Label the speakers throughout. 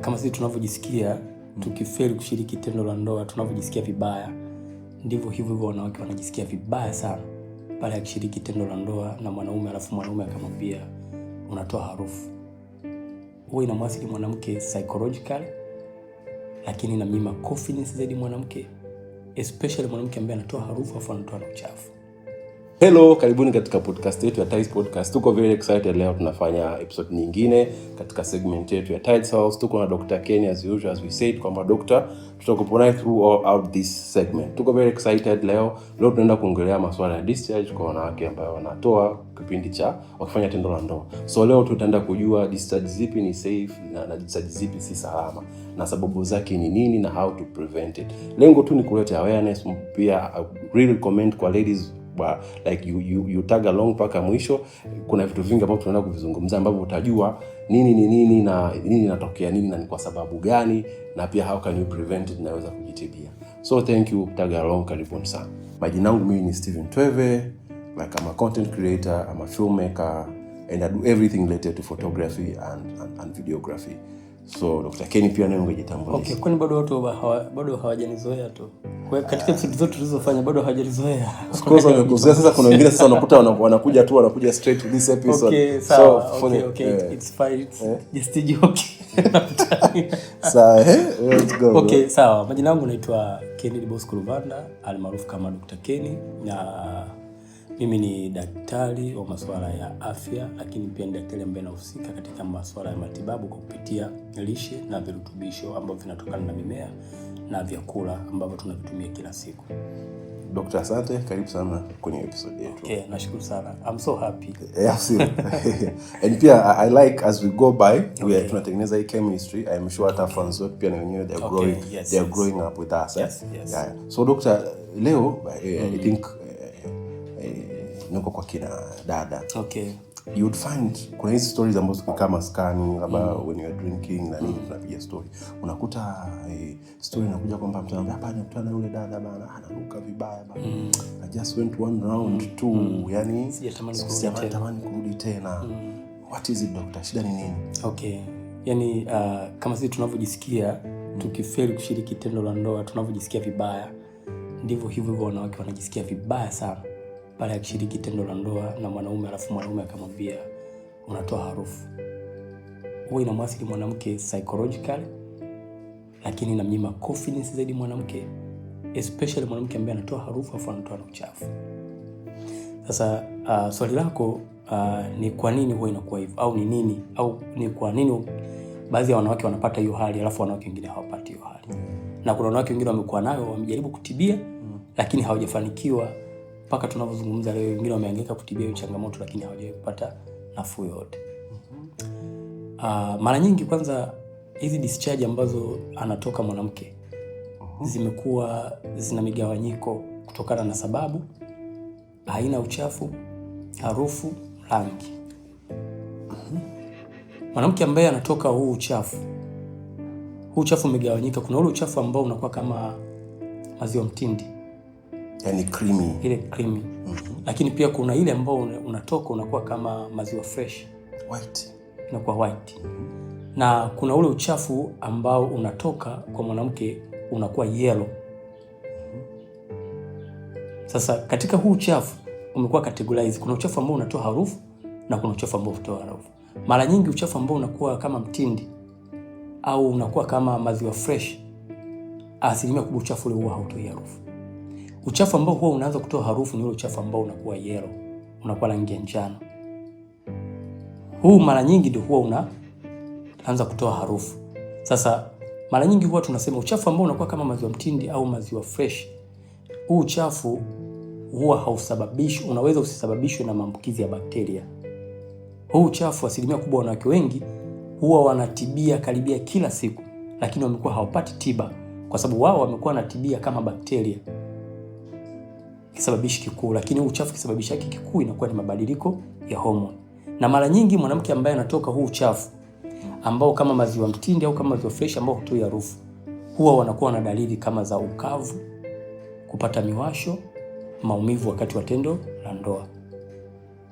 Speaker 1: Kama sisi tunavyojisikia tukifeli kushiriki tendo la ndoa, tunavyojisikia vibaya, ndivyo hivyo hivyo wanawake wanajisikia vibaya sana pale akishiriki tendo la ndoa na mwanaume, alafu mwanaume akamwambia unatoa harufu. Huwa inamwathiri mwanamke psychological, lakini inamnyima confidence zaidi mwanamke, especially mwanamke ambaye anatoa harufu afu anatoa na uchafu.
Speaker 2: Hello, karibuni katika podcast yetu ya Tides Podcast. Tuko very excited leo tunafanya episode nyingine katika segment yetu ya Tides House. Tuko na Dr. Kenny as usual, as we said kwamba doctor tutakuwa naye through all out this segment. Tuko very excited leo. Leo tunaenda kuongelea masuala ya discharge kwa wanawake ambao wanatoa kipindi cha wakifanya tendo la ndoa. So leo tutaenda kujua discharge zipi ni safe na discharge zipi si salama na sababu zake ni nini na how to prevent it. Lengo tu ni kuleta awareness, pia I really recommend kwa ladies wa, like you tag along mpaka mwisho. Kuna vitu vingi ambavyo tunaenda kuvizungumza ambavyo utajua nini ni nini na nini inatokea nini na ni kwa sababu gani, na pia how can you prevent it, naweza kujitibia. So thank you, tag along, karibuni sana. Majina yangu mimi ni Steven Tweve, like I'm a content creator, I'm a filmmaker and I do everything related to photography and videography. So Dr. Kenny pia naye ungejitambulisha.
Speaker 1: Okay, kwani bado watu bado hawajanizoea tu. Kwa katika episode zote tulizofanya bado hawajanizoea.
Speaker 2: Of course wamekuzoea. Sasa kuna wengine sasa wanakuta wanakuja tu, wanakuja straight to this episode.
Speaker 1: Okay, sawa.
Speaker 2: So,
Speaker 1: Okay, it's fine. It's just a joke.
Speaker 2: Sawa, let's go, bro.
Speaker 1: Okay, sawa. Majina yangu naitwa Kennedy Bosco Luvanda, almaarufu kama Dr. Kenny, na mimi ni daktari wa masuala ya afya, lakini pia ni daktari ambaye anahusika katika masuala ya matibabu kwa kupitia lishe na virutubisho ambavyo vinatokana na mimea na vyakula ambavyo tunavitumia kila siku.
Speaker 2: Dr. asante, karibu sana kwenye episode yetu.
Speaker 1: Okay, nashukuru sana. I'm so happy.
Speaker 2: Yeah, absolutely. And pia I like as we go by we are tunatengeneza hii chemistry. I'm sure hata fans wetu pia na wenyewe they're growing, they're growing up with us, eh?
Speaker 1: Yes.
Speaker 2: Yeah. So doctor, leo I think niko kwa kina dada. You would find kuna hizi stories ambazo tukikaa maskani labda when you are drinking na nini, tunapiga story, unakuta story inakuja kwamba mtu anaambia, "Hapana, nakutana na yule dada bana, ananuka vibaya bana. I just went one round two, yani
Speaker 1: sijatamani kurudi
Speaker 2: sijatamani kurudi tena." What is it, doctor? Shida ni nini?
Speaker 1: Okay. Yani kama sisi tunavyojisikia tukifeli kushiriki tendo la ndoa, tunavyojisikia vibaya, ndivyo hivyo hivyo wanawake wanajisikia vibaya sana pale akishiriki tendo la ndoa na mwanaume, alafu mwanaume akamwambia unatoa harufu. Huwa inamwathiri mwanamke psychological, lakini inamnyima confidence zaidi mwanamke, especially mwanamke ambaye anatoa harufu afu anatoa na uchafu. Sasa swali lako ni kwa nini huwa inakuwa hivyo au ni nini au ni kwa nini baadhi ya wanawake wanapata hiyo hali alafu wanawake wengine hawapati hiyo hali? Na kuna wanawake wengine wamekuwa nayo, wamejaribu kutibia lakini hawajafanikiwa mpaka tunavyozungumza leo. Wengine wamehangaika kutibia hiyo changamoto lakini hawajawahi kupata nafuu yoyote. Mara nyingi kwanza hizi discharge ambazo anatoka mwanamke zimekuwa zina migawanyiko kutokana na sababu, aina, uchafu, harufu, rangi. Mwanamke ambaye anatoka huu uchafu, huu uchafu umegawanyika. Kuna ule uchafu ambao unakuwa kama maziwa mtindi,
Speaker 2: yani creamy,
Speaker 1: ile creamy. Lakini pia kuna ile ambao unatoka unakuwa kama maziwa fresh,
Speaker 2: white,
Speaker 1: inakuwa white. Na kuna ule uchafu ambao unatoka kwa mwanamke unakuwa yellow. Sasa katika huu uchafu umekuwa categorized. Kuna uchafu ambao unatoa harufu na kuna uchafu ambao hutoa harufu. Mara nyingi uchafu ambao unakuwa kama mtindi au unakuwa kama maziwa fresh, asilimia kubwa uchafu ule huwa hautoi harufu. Uchafu ambao huwa unaanza kutoa harufu ni ule uchafu ambao unakuwa yellow, unakuwa rangi ya njano. Huu mara nyingi ndio huwa unaanza kutoa harufu. Sasa mara nyingi huwa tunasema uchafu ambao unakuwa kama maziwa mtindi au maziwa fresh, huu uchafu huwa hausababishi, unaweza usisababishwe na maambukizi ya bakteria. Huu uchafu asilimia kubwa wanawake wengi huwa wanatibia karibia kila siku, lakini wamekuwa hawapati tiba kwa sababu wao wamekuwa wanatibia kama bakteria kisababishi kikuu, lakini huu uchafu kisababishi chake kikuu inakuwa ni mabadiliko ya homoni. Na mara nyingi mwanamke ambaye anatoka huu uchafu ambao kama maziwa mtindi au kama maziwa fresh ambao hutoi harufu, huwa wanakuwa na dalili kama za ukavu, kupata miwasho, maumivu wakati wa tendo la ndoa,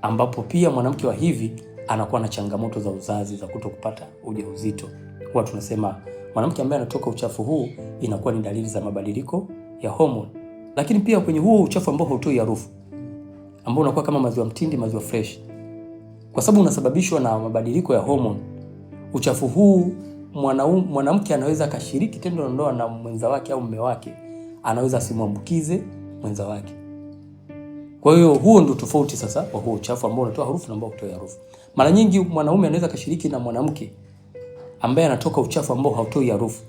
Speaker 1: ambapo pia mwanamke wa hivi anakuwa na changamoto za uzazi za kuto kupata ujauzito Huwa tunasema mwanamke ambaye anatoka uchafu huu inakuwa ni dalili za mabadiliko ya homoni. Lakini pia kwenye huo uchafu ambao hautoi harufu, ambao unakuwa kama maziwa mtindi, maziwa fresh, kwa sababu unasababishwa na mabadiliko ya homoni, uchafu huu mwanamke anaweza akashiriki tendo la ndoa na mwenza wake au mume wake, anaweza asimwambukize mwenza wake. Kwa hiyo huo ndio tofauti sasa wa huo uchafu ambao unatoa harufu na ambao hutoi harufu. Mara nyingi mwanaume anaweza akashiriki na mwanamke ambaye anatoka uchafu ambao hautoi harufu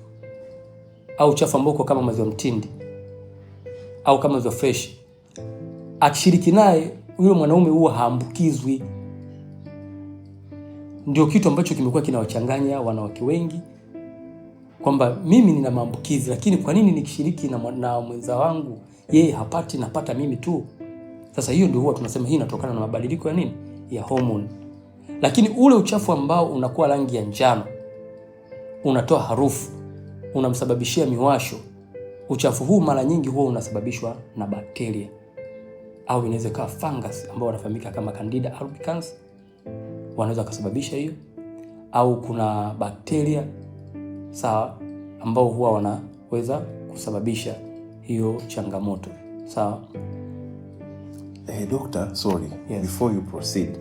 Speaker 1: au uchafu ambao uko kama maziwa mtindi au kama maziwa fresh, akishiriki naye yule mwanaume huwa haambukizwi. Ndio kitu ambacho kimekuwa kinawachanganya wanawake wengi kwamba mimi nina maambukizi, lakini kwa nini nikishiriki na mwenza wangu yeye hapati, napata mimi tu? Sasa hiyo ndio huwa tunasema hii inatokana na mabadiliko ya nini, ya homoni. Lakini ule uchafu ambao unakuwa rangi ya njano, unatoa harufu, unamsababishia miwasho, uchafu huu mara nyingi huwa unasababishwa na bakteria au inaweza kuwa fungus ambao wanafahamika kama Candida albicans, wanaweza kusababisha hiyo, au kuna bakteria sawa, ambao huwa wanaweza kusababisha hiyo changamoto sawa.
Speaker 2: Hey, doctor, sorry.
Speaker 1: Yes.
Speaker 2: Before you proceed,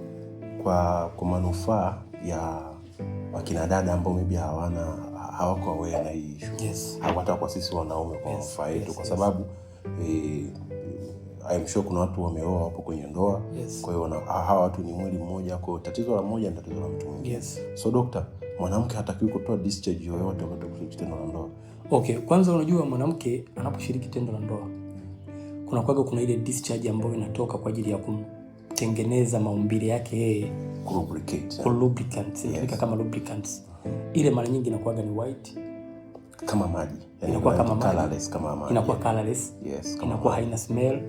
Speaker 2: kwa manufaa ya wakina dada ambao maybe hawako aware na hii issue.
Speaker 1: Yes.
Speaker 2: Au hata kwa sisi wanaume kwa manufaa yetu, kwa sababu I'm sure kuna watu wameoa wapo kwenye ndoa.
Speaker 1: Yes.
Speaker 2: Kwa hiyo hawa watu ni mwili mmoja, kwa hiyo tatizo la mmoja ni tatizo la mtu mwingine.
Speaker 1: Yes.
Speaker 2: So doctor, mwanamke hatakiwi kutoa discharge yoyote wakati wa kushiriki tendo la ndoa.
Speaker 1: Okay, kwanza unajua mwanamke anaposhiriki tendo la ndoa kuna kuwaga kuna ile discharge ambayo inatoka kwa ajili ya kumtengeneza maumbile yake yeye,
Speaker 2: Lubricate.
Speaker 1: Ku lubricants, inatumika kama lubricants. Ile mara nyingi inakuwaga ni white
Speaker 2: kama maji. Yani
Speaker 1: inakuwa kama maji.
Speaker 2: Colorless kama maji.
Speaker 1: Inakuwa colorless.
Speaker 2: Yes, kama
Speaker 1: inakuwa haina smell.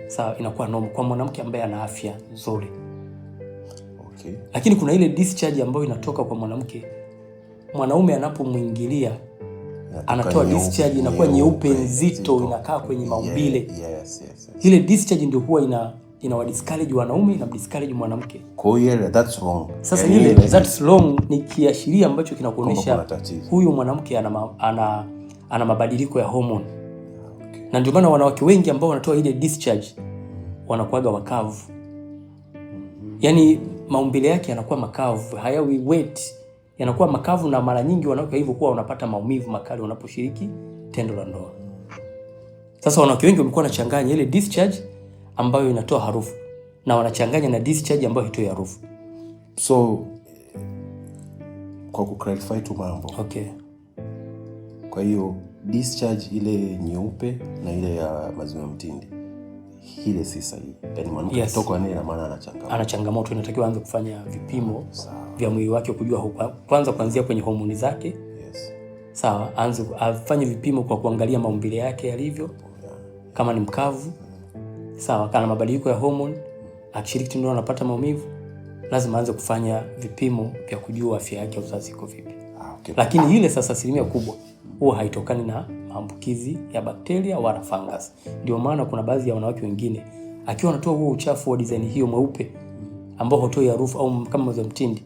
Speaker 1: Sawa, inakuwa normal kwa mwanamke ambaye ana afya nzuri.
Speaker 2: Okay.
Speaker 1: Lakini kuna ile discharge ambayo inatoka kwa mwanamke, mwanaume anapomwingilia
Speaker 2: Inatoka
Speaker 1: anatoa
Speaker 2: nyeupe,
Speaker 1: discharge inakuwa nyeupe nzito,
Speaker 2: nzito.
Speaker 1: Inakaa kwenye maumbile.
Speaker 2: Yes.
Speaker 1: Ile discharge ndio huwa ina discourage wanaume, ina discourage mwanamke.
Speaker 2: Kwa hiyo ile that's wrong.
Speaker 1: Sasa
Speaker 2: Yani
Speaker 1: ile
Speaker 2: ile
Speaker 1: that's wrong ni kiashiria ambacho kinakuonyesha
Speaker 2: kwamba kuna tatizo.
Speaker 1: huyu mwanamke ana mabadiliko ya hormone.
Speaker 2: Okay.
Speaker 1: Na ndio maana wanawake wengi ambao wanatoa ile discharge wanakuwaga wakavu. Yaani maumbile yake yanakuwa makavu, hayawi wet, yanakuwa makavu, na mara nyingi wanawake hivyo kuwa wanapata maumivu makali wanaposhiriki tendo la ndoa. Sasa wanawake wengi wamekuwa wanachanganya ile discharge ambayo inatoa harufu na wanachanganya na discharge ambayo haitoi harufu.
Speaker 2: So kwa kuclarify tu mambo.
Speaker 1: Okay.
Speaker 2: Kwa hiyo discharge ile nyeupe na ile ya maziwa mtindi ile si sahihi. Yaani mwanamke akitoka nile ina maana ana changamoto.
Speaker 1: Ana changamoto, inatakiwa aanze kufanya vipimo vya mwili wake kujua kwanza kuanzia kwenye homoni zake.
Speaker 2: Yes.
Speaker 1: Sawa, aanze afanye vipimo kwa kuangalia maumbile yake yalivyo, kama ni mkavu, sawa, kana mabadiliko ya homoni, akishiriki tendo anapata maumivu, lazima aanze kufanya vipimo vya kujua afya yake ya uzazi iko vipi.
Speaker 2: Okay.
Speaker 1: Lakini ile sasa asilimia kubwa huwa haitokani na maambukizi ya bakteria wala fungus. Ndio maana kuna baadhi ya wanawake wengine akiwa anatoa huo uchafu wa design hiyo mweupe ambao hutoi harufu au kama maziwa mtindi,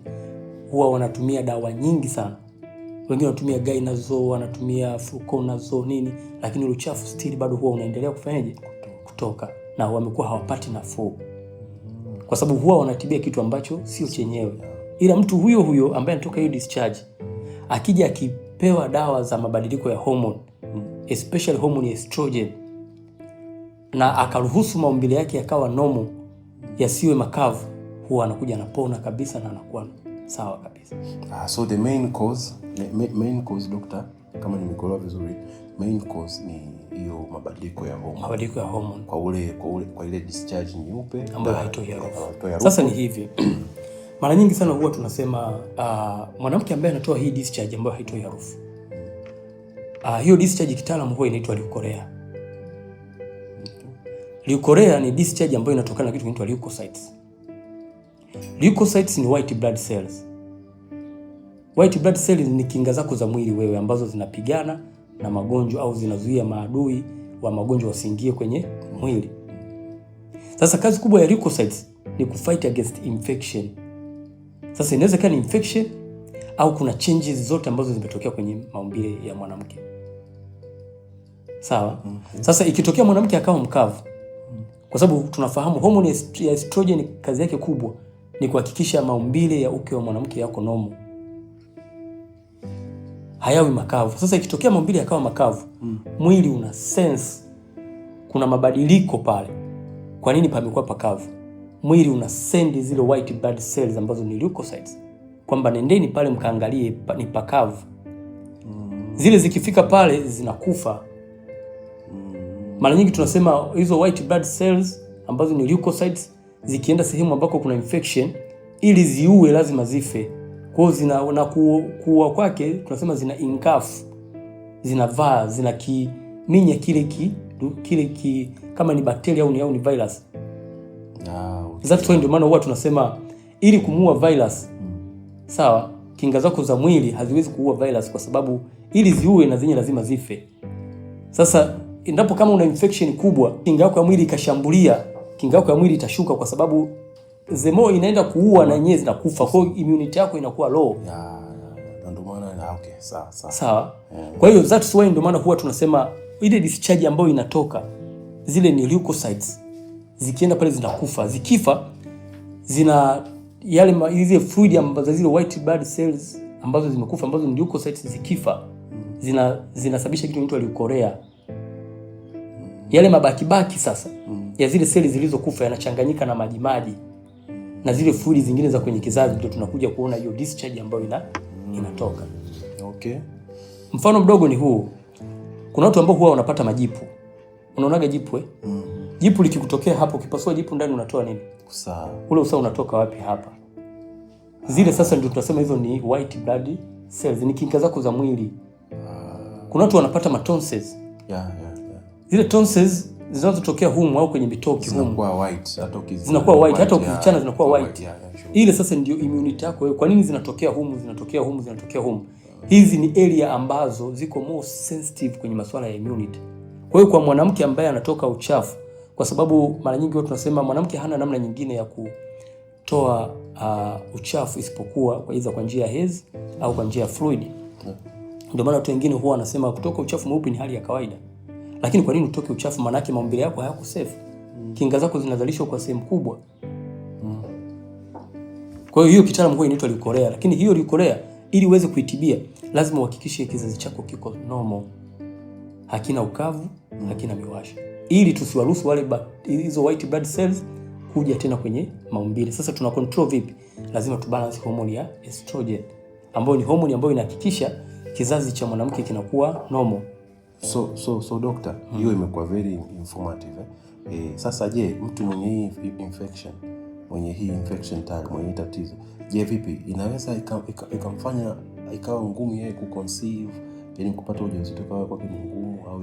Speaker 1: huwa wanatumia dawa nyingi sana. Wengine wanatumia Gynazole, wanatumia Fluconazole nini, lakini ule uchafu still bado huwa unaendelea kufanyaje? Kutoka, na wamekuwa hawapati nafuu kwa sababu huwa wanatibia kitu ambacho sio chenyewe. Ila mtu huyo huyo ambaye anatoka hiyo discharge akija akipewa dawa za mabadiliko ya hormone, especially hormone ya estrogen, na akaruhusu maumbile yake yakawa normal, yasiwe makavu, huwa anakuja anapona kabisa na anakuwa sawa kabisa.
Speaker 2: So the main cause, main cause doctor, kama nimekuelewa vizuri, main cause ni hiyo mabadiliko ya hormone.
Speaker 1: Mabadiliko ya hormone.
Speaker 2: Kwa ile discharge nyeupe
Speaker 1: ambayo
Speaker 2: na
Speaker 1: haitoi harufu.
Speaker 2: Haitoi harufu.
Speaker 1: Sasa ni hivi. Mara nyingi sana huwa tunasema mwanamke ambaye anatoa hii discharge ambayo haitoi harufu. Hiyo discharge kitaalamu huwa inaitwa leukorrhea. Leukorrhea ni discharge ambayo inatokana na kitu kinaitwa leukocytes. Leukocytes ni white blood cells. White blood cells ni kinga zako za mwili wewe ambazo zinapigana na magonjwa au zinazuia maadui wa magonjwa wasiingie kwenye mwili. Sasa kazi kubwa ya leukocytes ni kufight against infection. Sasa inaweza kuwa ni infection au kuna changes zote ambazo zimetokea kwenye maumbile ya mwanamke. Sawa? Sasa ikitokea mwanamke akawa mkavu, kwa sababu tunafahamu homoni ya estrogen kazi yake kubwa ni kuhakikisha maumbile ya uke wa mwanamke yako normal, hayawi makavu. Sasa ikitokea maumbile yakawa makavu, mwili una sense kuna mabadiliko pale. Kwa nini pamekuwa pakavu? Mwili una send zile white blood cells ambazo ni leukocytes, kwamba nendeni pale mkaangalie ni pakavu. Zile zikifika pale zinakufa. Mara nyingi tunasema hizo white blood cells ambazo ni leukocytes zikienda sehemu ambako kuna infection, ili ziue lazima zife. Kwa hiyo zina na kuua kwake tunasema zina engulf, zinavaa, zina kiminya kile ki kama ni bakteria au ni virus.
Speaker 2: Ah, okay.
Speaker 1: That's why ndio maana huwa tunasema ili kumuua virus, sawa, kinga zako za mwili haziwezi kuua virus kwa sababu ili ziue na zenye lazima zife. Sasa endapo kama una infection kubwa, kinga yako ya mwili ikashambulia, kinga yako ya mwili itashuka kwa sababu the more inaenda kuua na yenyewe zinakufa. Kwa hiyo immunity yako inakuwa low.
Speaker 2: Ya, ndio maana, okay, sawa sawa.
Speaker 1: Sawa. Kwa hiyo that's why ndio maana huwa tunasema ile discharge ambayo inatoka zile ni leukocytes, zikienda pale zinakufa. Zikifa zina yale zile fluid ambazo zile white blood cells ambazo zimekufa ambazo ni leukocytes, zikifa zinasababisha kitu kinaitwa leukorrhea. Yale mabaki sasa ya zile seli zilizokufa yanachanganyika na maji maji na zile fluid zingine za kwenye kizazi, ndio tunakuja kuona hiyo discharge ambayo inatoka. Mfano mdogo ni huu. Kuna watu ambao huwa wanapata majipu. Unaonaga jipu, eh? Jipu likikutokea hapo, ukipasua jipu ndani unatoa nini?
Speaker 2: Usaha.
Speaker 1: Ule usaha unatoka wapi hapa? Zile sasa ndio tunasema hizo ni white blood cells, ni kinga zako za mwili. Kuna watu wanapata matonsils. Zile tonsils zinazotokea humu au kwenye mitoki humu
Speaker 2: Zinakuwa white hata
Speaker 1: zinakuwa white, hata ukizichana zinakuwa white.
Speaker 2: Yeah, sure.
Speaker 1: Ile sasa ndio immunity yako wewe. Kwa nini zinatokea humu, zinatokea humu, zinatokea humu? Hizi ni area ambazo ziko more sensitive kwenye masuala ya immunity. Kwa hiyo kwa mwanamke ambaye anatoka uchafu, kwa sababu mara nyingi watu tunasema mwanamke hana namna nyingine ya kutoa uchafu isipokuwa kwa iza kwa njia ya hedhi au kwa njia ya fluid. Ndio maana watu wengine huwa wanasema kutoka uchafu mweupe ni hali ya kawaida. Lakini kwa nini utoke uchafu? Maana yake maumbile yako hayako safe. Kinga zako zinazalishwa kwa sehemu kubwa. Kwa hiyo hiyo kitaalamu huwa inaitwa leukorrhea, lakini hiyo leukorrhea ili uweze kuitibia lazima uhakikishe kizazi chako kiko normal, hakina ukavu, hakina miwasho, ili tusiwaruhusu wale hizo white blood cells kuja tena kwenye maumbile. Sasa tuna control vipi? Lazima tu balance hormone ya estrogen, ambayo ni hormone ambayo inahakikisha kizazi cha mwanamke kinakuwa normal.
Speaker 2: So doctor, hiyo imekuwa very informative, eh? Sasa je, mtu mwenye hii infection, mwenye hii infection tayari, mwenye hii tatizo, je, vipi inaweza ikamfanya ikawa ngumu yeye kuconceive, yani kupata ujauzito ikawa kwake ni ngumu, au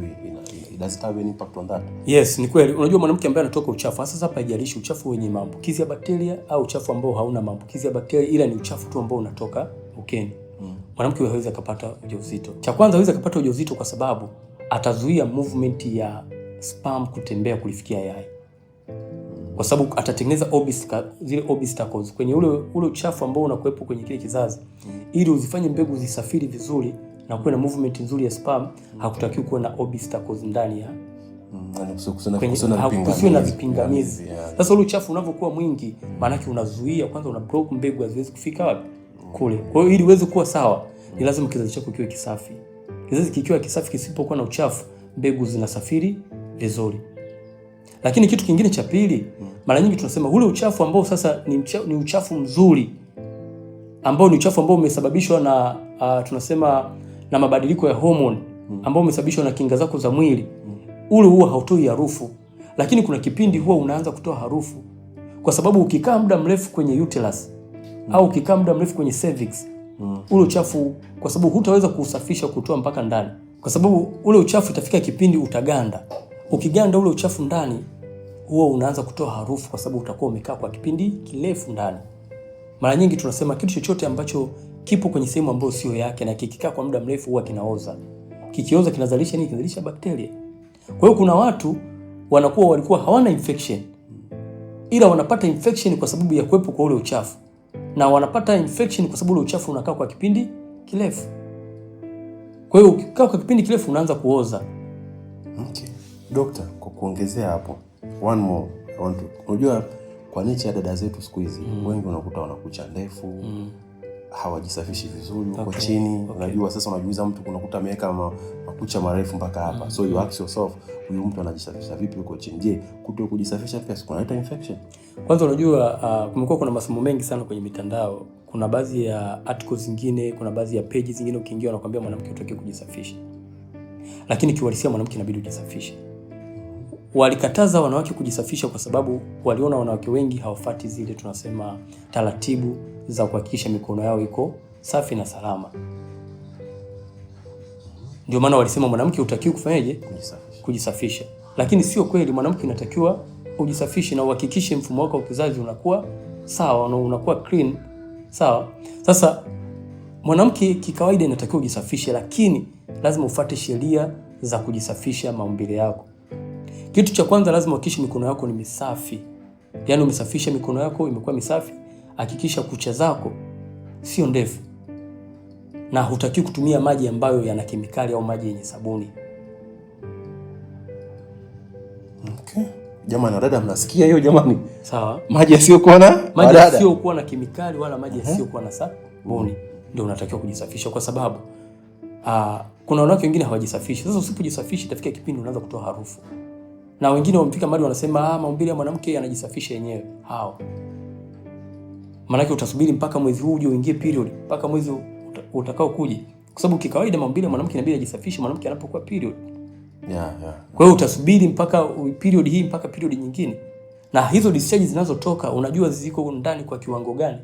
Speaker 2: does it have any impact on that?
Speaker 1: Yes, ni kweli. Unajua mwanamke ambaye anatoka uchafu, hasa hapa haijalishi uchafu wenye maambukizi ya bakteria au uchafu ambao hauna maambukizi ya bakteria, ila ni uchafu tu ambao unatoka ukeni. Mwanamke huyo hawezi akapata ujauzito. Cha kwanza, hawezi akapata ujauzito kwa sababu atazuia movement ya sperm kutembea kulifikia yai, kwa sababu atatengeneza zile obstacles kwenye ule uchafu ambao unakuwepo kwenye kile kizazi. Ili uzifanye mbegu zisafiri vizuri na kuwe na movement nzuri ya sperm, hakutakiwi kuwa na obstacles ndani ya
Speaker 2: Yani kusiwe na
Speaker 1: kusiwe na
Speaker 2: vipingamizi.
Speaker 1: vipingamizi. Sasa ule uchafu unavyokuwa mwingi, maanake unazuia kwanza, una block mbegu haziwezi kufika wapi kule. Kwa hiyo ili uweze kuwa sawa, ni lazima kizazi chako kiwe kisafi. Kizazi kikiwa kisafi, kisipokuwa na uchafu, mbegu zinasafiri vizuri. Lakini kitu kingine cha pili, mara nyingi tunasema ule uchafu ambao sasa ni uchafu mzuri ambao ni uchafu ambao umesababishwa na tunasema na mabadiliko ya homoni ambao umesababishwa na kinga zako za mwili, ule huwa hautoi harufu, lakini kuna kipindi huwa unaanza kutoa harufu, kwa sababu ukikaa muda mrefu kwenye uterus au ukikaa muda mrefu kwenye cervix, ule uchafu, kwa sababu hutaweza kuusafisha kutoa mpaka ndani, kwa sababu ule uchafu itafika kipindi utaganda. Ukiganda ule uchafu ndani, huwa unaanza kutoa harufu, kwa sababu utakuwa umekaa kwa kipindi kirefu ndani. Mara nyingi tunasema kitu chochote ambacho kipo kwenye sehemu ambayo sio yake na kikikaa kwa muda mrefu huwa kinaoza. Kikioza kinazalisha nini? Kinazalisha bakteria. Kwa hiyo kuna watu wanakuwa walikuwa hawana infection, ila wanapata infection kwa sababu ya kuwepo kwa ule uchafu. Na wanapata infection kwa sababu ule uchafu unakaa kwa kipindi kirefu. Kwa hiyo ukikaa kwa kipindi kirefu unaanza kuoza.
Speaker 2: Okay. Doctor, kwa kuongezea hapo, one more I want to. Unajua kwa nature ya dada zetu siku hizi wengi unakuta wana kucha ndefu, hawajisafishi vizuri huko chini. Unajua sasa unajiuliza mtu unakuta ameweka makucha marefu mpaka hapa. So you ask yourself, huyu mtu anajisafisha vipi huko chini? Je, kuto kujisafisha pia kunaleta infection?
Speaker 1: Kwanza unajua kumekuwa kuna masomo mengi sana kwenye mitandao. Kuna baadhi ya articles zingine, kuna baadhi ya pages zingine ukiingia wanakuambia mwanamke hutakiwi kujisafisha. Lakini kiuhalisia mwanamke inabidi ujisafishe. Walikataza wanawake kujisafisha kwa sababu waliona wanawake wengi hawafuati zile tunasema taratibu za kuhakikisha mikono yao iko safi na salama. Ndio maana walisema mwanamke hutakiwi kufanyaje?
Speaker 2: Kujisafisha.
Speaker 1: Kujisafisha. Lakini sio kweli, mwanamke inatakiwa ujisafishe na uhakikishe mfumo wako wa kizazi unakuwa sawa na unakuwa clean. Sawa. Sasa mwanamke kikawaida inatakiwa ujisafishe, lakini lazima ufuate sheria za kujisafisha maumbile yako. Kitu cha kwanza lazima uhakikishe mikono yako ni misafi. Yaani umesafisha mikono yako imekuwa misafi. Hakikisha kucha zako sio ndefu. Na hutakiwi kutumia maji ambayo yana kemikali au maji yenye sabuni.
Speaker 2: Okay. Jamani, wadada mnasikia hiyo jamani?
Speaker 1: Sawa.
Speaker 2: Maji yasiyokuwa na
Speaker 1: maji
Speaker 2: wadada.
Speaker 1: yasiyokuwa na kemikali wala maji yasiyokuwa na sabuni ndio unatakiwa kujisafisha, kwa sababu kuna wanawake wengine hawajisafishi. Sasa usipojisafisha itafikia kipindi unaanza kutoa harufu. Na wengine wamefika mahali wanasema maumbile ya mwanamke yanajisafisha yenyewe. Hao. Maanake utasubiri mpaka mwezi huu uje uingie period, mpaka mwezi utakao kuja. Kwa sababu kikawaida maumbile ya mwanamke inabidi ajisafishe mwanamke anapokuwa period. Kwa hiyo utasubiri mpaka period hii mpaka period nyingine. Na hizo discharge zinazotoka unajua ziko ndani kwa kiwango gani?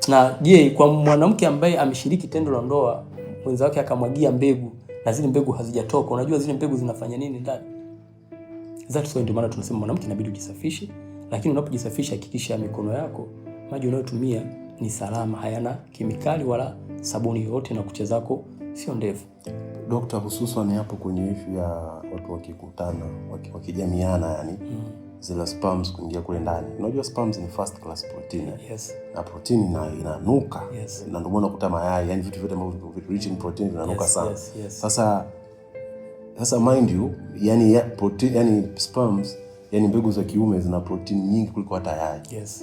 Speaker 1: Na je, kwa mwanamke ambaye ameshiriki tendo la ndoa mwenza wake akamwagia mbegu na zile mbegu hazijatoka, unajua zile mbegu zinafanya nini ndani? That's why ndio maana tunasema mwanamke inabidi ujisafishe, lakini unapojisafisha hakikisha mikono yako, maji unayotumia ni salama, hayana kemikali wala sabuni yoyote, na kucha zako sio ndefu.
Speaker 2: Dokta, hususan hapo kwenye issue ya watu wakikutana, wakijamiana, yani zile sperms kuingia kule ndani. Unajua sperms ni first class protein. Na protein inanuka. Na ndio maana unakuta mayai, yani vitu vyote ambavyo rich in protein vinanuka sana. Sasa mind you, yani ya, protein, yani sperms, yani mbegu za kiume zina protein nyingi kuliko hata yai.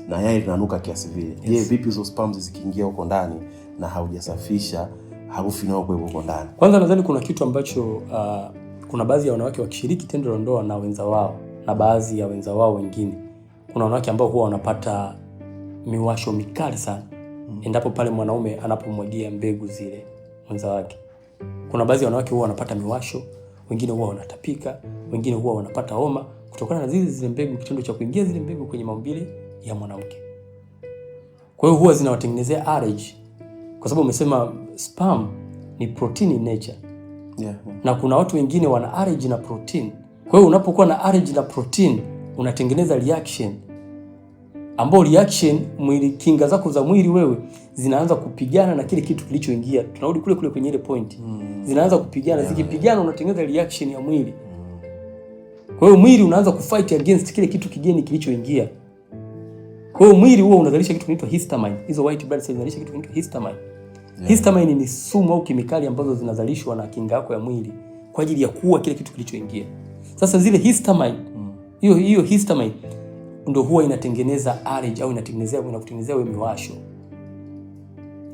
Speaker 2: Na yai linanuka kiasi vile. Je, vipi hizo sperms zikiingia huko ndani na haujasafisha, harufu inayokuwepo huko ndani?
Speaker 1: Kwanza nadhani kuna kitu ambacho kuna baadhi ya wanawake wakishiriki tendo la ndoa na wenza wao na baadhi ya wenza wao wengine, kuna wanawake ambao huwa wanapata miwasho mikali sana endapo pale mwanaume anapomwagia mbegu zile mwenza wake. Kuna baadhi ya wanawake huwa wanapata miwasho, wengine huwa wanatapika, wengine huwa wanapata homa kutokana na zile mbegu, kitendo cha kuingia zile mbegu kwenye maumbile ya mwanamke. Kwa hiyo huwa zinawatengenezea allergy, kwa sababu umesema sperm ni protein in nature. Na kuna watu wengine wana allergy na protein. Kwa hiyo unapokuwa na allergy na protein unatengeneza reaction, ambao reaction mwili, kinga zako za mwili wewe zinaanza kupigana na kile kitu kilichoingia. Tunarudi kule kule kwenye ile point. Zinaanza kupigana, zikipigana unatengeneza reaction ya mwili. Kwa hiyo mwili unaanza kufight against kile kitu kigeni kilichoingia. Kwa hiyo mwili huo unazalisha kitu kinaitwa histamine. Hizo white blood cells zinazalisha kitu kinaitwa histamine. Histamine ni sumu au kemikali ambazo zinazalishwa na kinga yako ya mwili kwa ajili ya kuua kile kitu kilichoingia. Sasa zile histamine, hiyo histamine ndio huwa inatengeneza allergy au inakutengenezea wewe miwasho.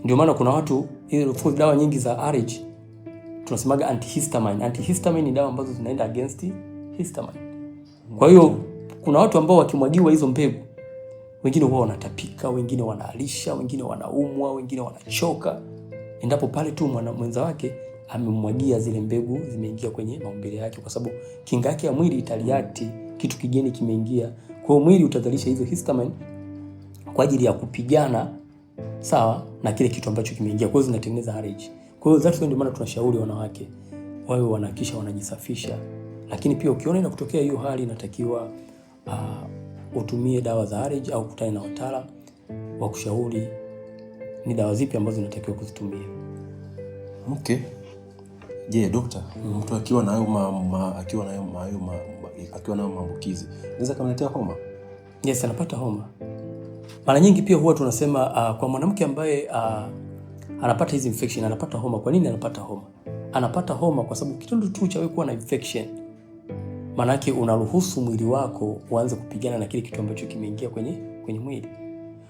Speaker 1: Ndio maana kuna watu, hizo dawa nyingi za allergy tunasemaga antihistamine. Antihistamine ni dawa ambazo zinaenda against histamine. Kwa hiyo kuna watu ambao wakimwagiwa hizo mbegu, wengine huwa wanatapika, wengine wanaalisha, wengine wanaumwa, wengine wanachoka, endapo pale tu mwenza wake amemwagia zile mbegu zimeingia kwenye maumbile yake, kwa sababu kinga yake ya mwili itareact kitu kigeni kimeingia. Kwa hiyo mwili utazalisha hizo histamine kwa ajili ya kupigana sawa na kile kitu ambacho kimeingia. Kwa hiyo zinatengeneza allergy. Kwa hiyo that's why ndio maana tunashauri wanawake wawe wanahakikisha wanajisafisha. Lakini pia ukiona inakutokea hiyo hali, inatakiwa utumie dawa za allergy au kutane na wataalamu wa kushauri ni dawa zipi ambazo unatakiwa kuzitumia.
Speaker 2: Okay. Je, dokta, mtu akiwa na hayo ma, ma, akiwa na hayo ma, hayo ma, ma, akiwa na hayo maambukizi, inaweza kumletea homa?
Speaker 1: Yes, anapata homa. Mara nyingi pia huwa tunasema kwa mwanamke ambaye anapata hizi infection, anapata homa. Kwa nini anapata homa? Anapata homa kwa sababu kitendo tu cha wewe kuwa na infection, maanake unaruhusu mwili wako uanze kupigana na kile kitu ambacho kimeingia kwenye mwili.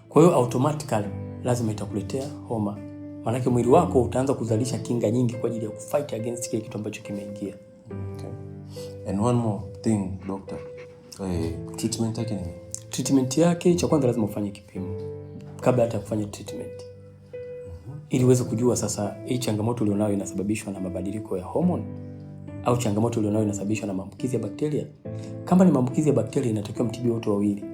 Speaker 1: Kwa hiyo automatically lazima itakuletea homa, maanake mwili wako utaanza kuzalisha kinga nyingi kwa ajili ya kufight against kile kitu ambacho kimeingia.
Speaker 2: Okay. And one more thing, doctor. Treatment yake ni nini?
Speaker 1: Treatment yake, cha kwanza lazima ufanye kipimo kabla hata ya kufanya treatment, ili uweze kujua sasa hii changamoto ulionayo inasababishwa na mabadiliko ya hormone au changamoto ulionayo inasababishwa na maambukizi ya bakteria. Kama ni maambukizi ya bakteria, inatakiwa mtibiwe wote wawili,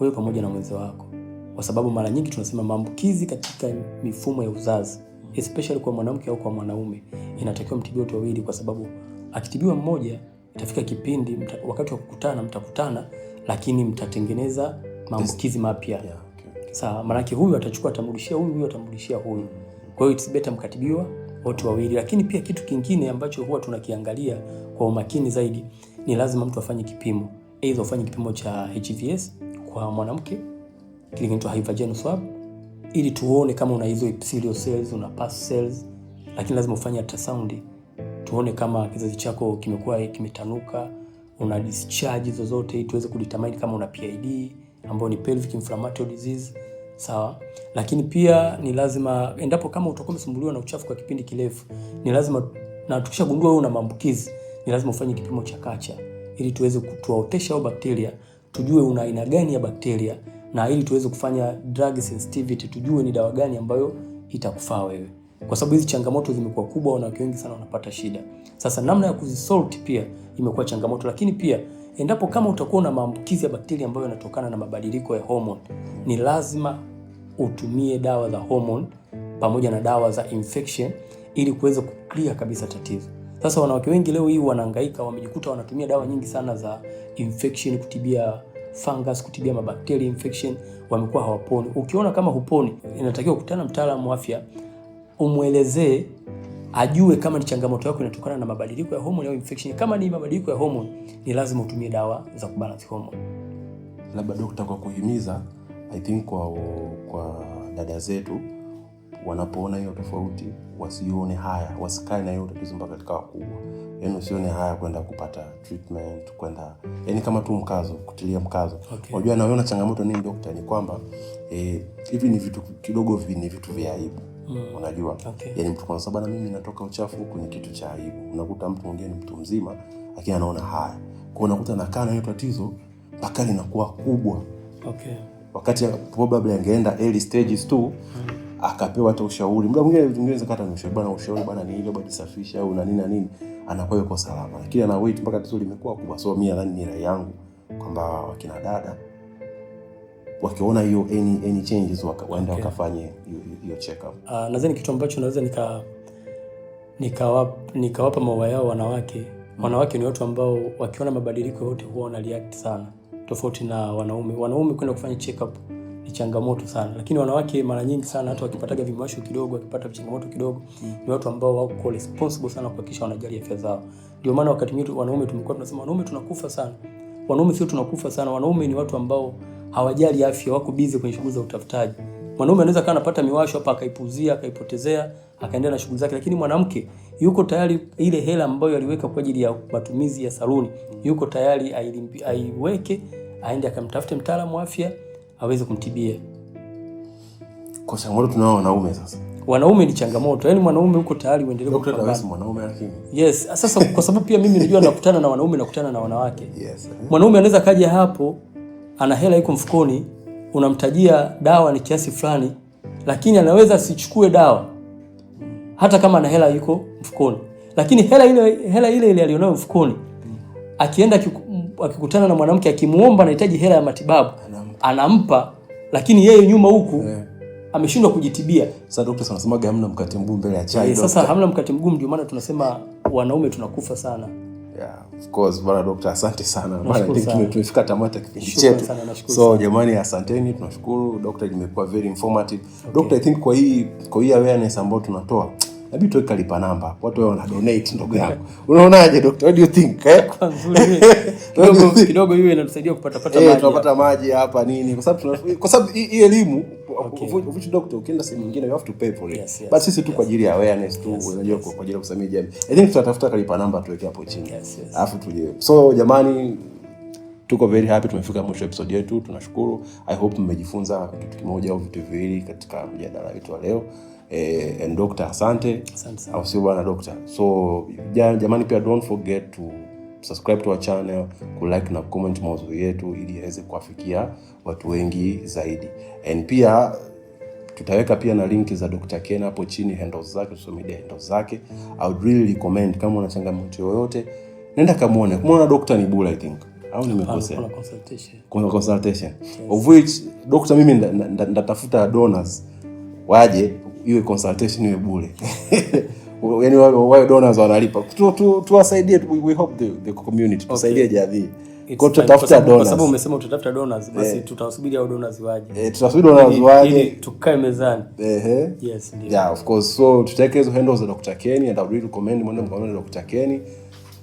Speaker 1: wewe pamoja na mwenza wako, kwa sababu mara nyingi tunasema maambukizi katika mifumo ya uzazi, especially kwa mwanamke au kwa mwanaume, inatakiwa mtibiwe wote wawili, kwa sababu akitibiwa mmoja itafika kipindi wakati wa kukutana mtakutana, lakini mtatengeneza maambukizi mapya.
Speaker 2: Yeah, okay.
Speaker 1: Sawa, maanake huyu atachukua atamrudishia huyu, huyu atamrudishia huyu. Kwa hiyo it's better mkatibiwa wote wawili. Lakini pia kitu kingine ambacho huwa tunakiangalia kwa umakini zaidi ni lazima mtu afanye kipimo, aidha ufanye kipimo cha HVS kwa mwanamke, kile kinaitwa high vaginal swab, ili tuone kama una hizo epithelial cells, una pus cells. Lakini lazima ufanye ultrasound tuone kama kizazi chako kimekuwa kimetanuka, una discharge zozote, ili tuweze kudetermine kama una PID ambayo ni pelvic inflammatory disease. Sawa. Lakini pia ni lazima endapo kama utakuwa umesumbuliwa na uchafu kwa kipindi kirefu, ni lazima, na tukishagundua wewe una maambukizi, ni lazima ufanye kipimo cha culture ili tuweze kutuaotesha hao bakteria, tujue una aina gani ya bakteria, na ili tuweze kufanya drug sensitivity, tujue ni dawa gani ambayo itakufaa wewe, kwa sababu hizi changamoto zimekuwa kubwa, wanawake wengi sana wanapata shida. Sasa namna ya kuzisolve pia imekuwa changamoto, lakini pia endapo kama utakuwa na maambukizi ya bakteria ambayo yanatokana na mabadiliko ya hormone, ni lazima utumie dawa za hormone pamoja na dawa za infection ili kuweza kuclear kabisa tatizo. Sasa wanawake wengi leo hii wanahangaika, wamejikuta wanatumia dawa nyingi sana za infection kutibia fungus, kutibia mabakteria infection, wamekuwa hawaponi. Ukiona kama huponi, inatakiwa kukutana na mtaalamu wa afya, umwelezee ajue kama ni changamoto yako inatokana na mabadiliko ya hormone au infection. Kama ni mabadiliko ya hormone, ni lazima utumie dawa za kubalance hormone.
Speaker 2: Labda dokta, kwa kuhimiza, I think kwa dada zetu wanapoona hiyo tofauti wasione haya, wasikae na hiyo tatizo mpaka likawa kubwa. Yaani usione haya kwenda kupata treatment, kwenda yani kama tu mkazo, kutilia mkazo. Unajua naona changamoto nini dokta, ni kwamba hivi ni vitu kidogo, ni vitu vya aibu. Unajua? Yaani mtu kwa sababu mimi natoka uchafu huku ni kitu cha aibu. Unakuta mtu mwingine ni mtu mzima lakini anaona haya. Kwa hiyo unakuta anakaa na hiyo tatizo mpaka linakuwa kubwa. Wakati probably angeenda early stages tu, akapewa hata ushauri. Muda mwingine vitu vingine zakata ni ushauri bana, ushauri bana ni hivyo bado safisha au na nini na nini, anakuwa yuko salama. Lakini ana wait mpaka tatizo limekuwa kubwa. So mimi nadhani ni rai yangu kwamba wakina dada wakiona hiyo any changes waende wakafanye hiyo check up.
Speaker 1: Nadhani kitu ambacho naweza nikawapa maua yao wanawake. Wanawake ni watu ambao wakiona mabadiliko yote huwa wana react sana, tofauti na wanaume. Wanaume kwenda kufanya check up ni changamoto sana, lakini wanawake mara nyingi sana hata wakipataga vimasho kidogo, wakipata changamoto kidogo, ni watu ambao wako responsible sana kuhakikisha wanajali afya zao. Ndio maana wakati mwingine wanaume tumekuwa tunasema wanaume tunakufa sana. Wanaume sio tunakufa sana, wanaume ni watu ambao hawajali afya, wako busy kwenye shughuli za utafutaji. Mwanaume anaweza kana anapata miwasho hapa akaipuzia, akaipotezea, akaendelea na shughuli zake, lakini mwanamke yuko tayari ile hela ambayo aliweka kwa ajili ya matumizi ya saluni, yuko tayari aiweke, aende akamtafute mtaalamu wa afya aweze kumtibia.
Speaker 2: Kwa changamoto tunao wanaume sasa.
Speaker 1: Wanaume ni changamoto. Yaani mwanaume uko tayari uendelee
Speaker 2: Dokta,
Speaker 1: kupambana.
Speaker 2: hawezi mwanaume lakini.
Speaker 1: Yes, sasa kwa sababu pia mimi najua nakutana na wanaume, nakutana na wanawake. Mwanaume anaweza kaja hapo ana hela iko mfukoni, unamtajia dawa ni kiasi fulani, lakini anaweza asichukue dawa hata kama ana hela iko mfukoni. Lakini hela ile ile alionayo mfukoni, akienda akikutana na mwanamke akimuomba anahitaji hela ya matibabu,
Speaker 2: Anampa.
Speaker 1: anampa, lakini yeye nyuma huku ameshindwa kujitibia.
Speaker 2: Sasa daktari anasemaga hamna mkate mgumu mbele ya chai.
Speaker 1: Sasa hamna mkate mgumu, ndio maana tunasema wanaume tunakufa sana.
Speaker 2: Yeah, of course bwana dokta, asante sana. Bwana,
Speaker 1: Nashukuru
Speaker 2: I think
Speaker 1: sana.
Speaker 2: tumefika tamati ya kipindi
Speaker 1: Shukran
Speaker 2: chetu.
Speaker 1: sana, nashukuru
Speaker 2: So
Speaker 1: sana.
Speaker 2: jamani, asanteni, tunashukuru dokta, limekuwa very informative. Dokta, I think kwa hii awareness ambayo tunatoa inabidi tuweke lipa namba, watu wao wana donate. Ndugu yangu, unaonaje dokta? What do you think, eh?
Speaker 1: Kwa nzuri. Kidogo kidogo hiyo inatusaidia kupata pata maji.
Speaker 2: Tunapata maji hapa nini, kwa sababu hii elimu, of which, doctor, ukienda sehemu nyingine you have to pay for it, but sisi tu kwa ajili ya awareness tu, unajua, kwa ajili ya kusamia jamii. I think tutatafuta kalipa namba tuweke hapo chini, alafu tuje. So jamani, tuko very happy tumefika mwisho wa episode yetu. Tunashukuru. I hope mmejifunza kitu kimoja au vitu viwili katika mjadala wetu wa leo. And doctor, asante.
Speaker 1: Asante sana.
Speaker 2: Au sio bwana doctor? So jamani, pia don't forget to subscribe to our channel, kulike na comment maudhui yetu ili yaweze kuwafikia watu wengi zaidi. And pia tutaweka pia na linki za Dr. Ken hapo chini, handles zake, social media handles zake. I would really recommend, kama una changamoto yoyote, nenda kamuone. Kumuona doctor ni bure, I think, au nimekosea?
Speaker 1: Kuna consultation.
Speaker 2: Kuna consultation, of which, doctor, mimi ndatafuta donors waje iwe consultation iwe bure, yaani wale donors wanalipa, tuwasaidie we hope the community, tusaidie jamii.
Speaker 1: It's
Speaker 2: Kwa
Speaker 1: fine.
Speaker 2: tutatafuta
Speaker 1: Kwa
Speaker 2: donors.
Speaker 1: sababu umesema utatafuta donors, basi tutawasubiri hao donors waje.
Speaker 2: Tutasubiri donors waje.
Speaker 1: Ili tukae mezani.
Speaker 2: Ehe.
Speaker 1: Yes, ndio.
Speaker 2: Yeah, of course. So tutaweka hizo handles za Dr. Kenny and I would really recommend mwende mkaone Dr. Kenny.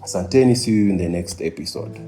Speaker 2: Asanteni, see you in the next episode.